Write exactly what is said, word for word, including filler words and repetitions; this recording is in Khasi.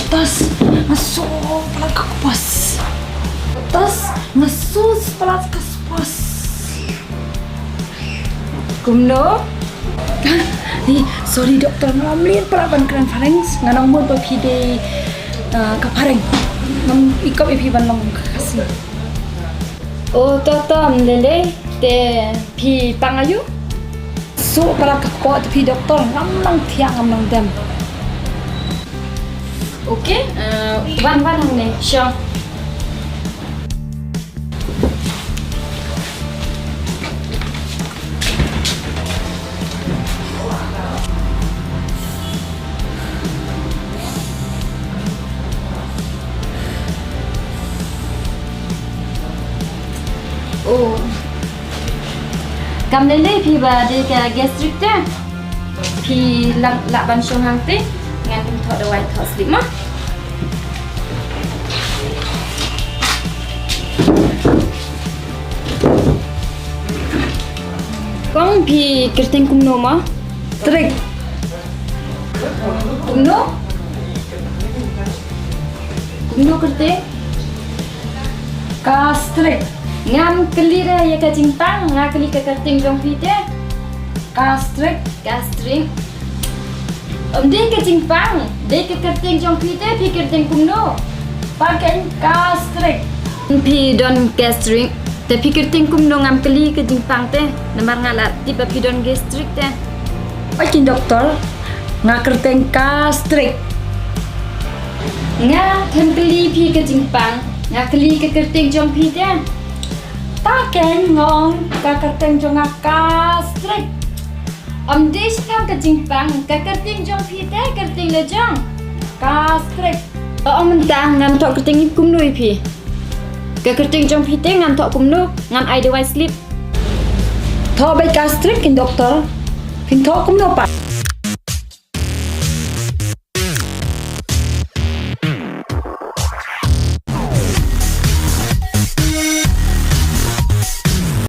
Tos, nga shu palat ka kpos. Tos, nga shu palat ka kpos. Kumno? Ni, sorry doktor, nga lam leh palat ban kren phareng, nga nang mut ba phi dei, uh, ka phareng. Ngam ikop ïa phi ban long ka Khasi. O to to, ym lei lei, te phi tang aïu? Shu palat ka kpoh te phi doktor, ngam nang thiah ngam nang dem. Okay, uh, wan wan hangne, sure. Oh. Kam lei lei phi ba dei ka gastric te. Phi lah lah ban shong hangtei. Ngan pynthok dawai thoh slip mo. Kong phi kyrteng kumno mo? Strict. Kumno? Kumno kyrteng? Gastric. Ngam kylli re ïa ka jingpang, nga kylli ka kyrteng jong phi te. Gastric. Gastric. Ym dei ka jingpang, dei ka kyrteng jong phi te, phi kyrteng kumno? Pang kein gastric. Phi don gastric. Te phi kyrteng kumno, ngam kylli ka jingpang te. Namar nga la tip ba phi don gastric te. Oi kin doktor, nga kyrteng gastric. Nga khlem kylli phi ka jingpang, nga kylli ka kyrteng jong phi te. Pang kein, nga ong ka kyrteng jong nga gastric. Ym dei shiphang ka jingpang, ka kyrteng jong phi te, kyrteng la jong. Gastric. Ong mynta ngan thoh kyrteng kumno ïa phi? Ka kyrteng jong phi te ngan thoh kumno, ngan ai dawai slip. Thoh beit gastric kin doktor. Phin thoh kumno pat?